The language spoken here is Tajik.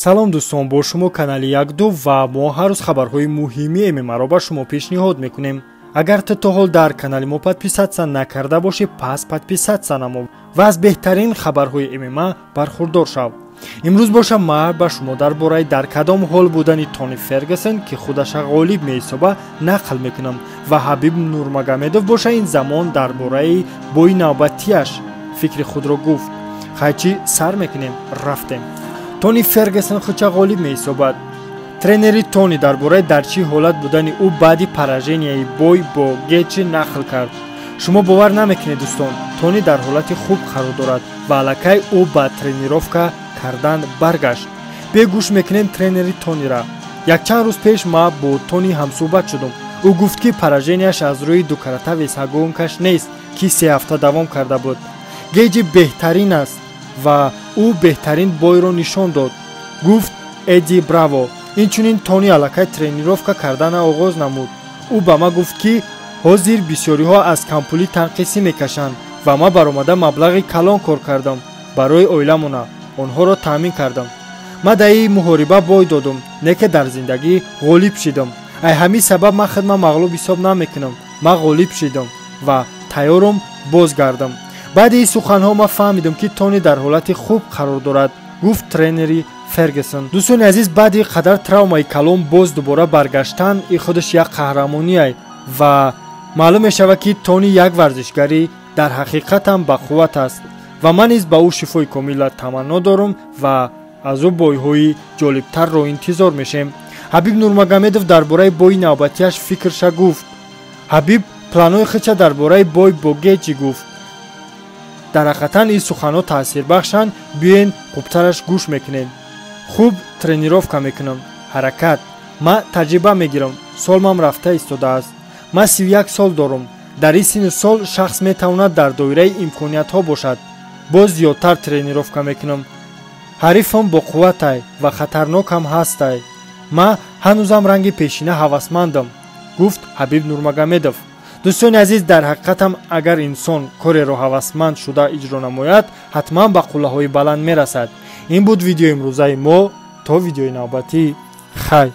Салом дӯстон, бо шумо канали Якду ва мо ҳар рӯз хабарҳои муҳими ММА-ро ба шумо пешниҳод мекунем. Агар ту то ҳол дар канали мо подписаться накарда бошӣ, пас подписаться намо ва аз беҳтарин хабарҳои ММА бархурдор шав. Имрӯз боша ман ба шумо дар бораи дар кадом ҳол будани Тони Фергюсон, ки худаша ғолиб меҳисоба, нақл мекунам ва Ҳабиб Нурмагомедов боша ин замон дар бораи бои навбатиаш фикри худро гуфт. Хайчи сар мекунем, рафтем. Тони Фергюсон худша ғолиб меҳисобад. Тренери Тони дар бораи дар чӣ ҳолат будани ӯ баъди пораженияи бой бо Гечи нақл кард. Шумо бовар намекунед дӯстон, Тони дар ҳолати хуб қарор дорад ва аллакай ӯ ба тренировка кардан баргашт. Бегӯш мекунем тренери Тонира. Якчанд рӯз пеш ман бо Тони ҳамсӯҳбат шудум. Ӯ гуфт, ки пораженияш аз рӯи дукарата весогонкаш нест, ки 3 ҳафта давом карда буд. Геҷи беҳтарин аст ва ӯ беҳтарин бойро нишон дод, гуфт Эдди Браво. Инчунин Тони аллакай тренировка кардана оғоз намуд. Ӯ ба ман гуфт, ки ҳозир бисёриҳо аз кампулӣ танқисӣ мекашанд ва ман баромада маблағи калон кор кардам барои оиламона, онҳоро таъмин кардам. Ман дар ин муҳориба бой додум, не ки дар зиндагӣ ғолиб шидам. Ай ҳамин сабаб ман худма мағлуб ҳисоб намекунам. Ман ғолиб шидам ва тайёрам бозгардам. Баъди ин суханҳо ман фаҳмидам, ки Тони дар ҳолати хуб қарор дорад, гуфт тренери Фергюсон. Дӯстони азиз, баъди қадар травмаи калон боз дубора баргаштан и худаш як қаҳрамониай ва маълум мешавад, ки Тони як варзишгари дар ҳақиқатам бақувват аст ва ман низ ба ӯ шифои комила таманно дорам ва аз ӯ бойҳои ҷолибтарро интизор мешем. Ҳабиб Нурмагомедов дар бораи бои навбатиаш фикрша гуфт. Ҳабиб планҳои худша дар бораи бой бо Геҷи гуфт. Дар ҳақиқатан ин суханҳо таъсирбахшанд, биёен хубтараш гӯш мекунем. Хуб тренировка мекунам, ҳаракат. Ман таҷриба мегирам, солмам рафта истодааст. Ман 31 сол дорам. Дар ин синну сол шахс метавонад дар доираи имкониятҳо бошад. Боз зиёдтар тренировка мекунам. Ҳарифам боқувватай ва хатарнокам ҳастай. Ман ҳанӯзам ранги пешина ҳавасмандам, гуфт Ҳабиб Нурмагомедов. Дӯстони азиз, дар ҳақиқатам агар инсон кореро ҳавасманд шуда иҷро намояд, ҳатман ба қуллаҳои баланд мерасад. Ин буд видеои имрӯзаи мо. То видеои навбатӣ, хайр.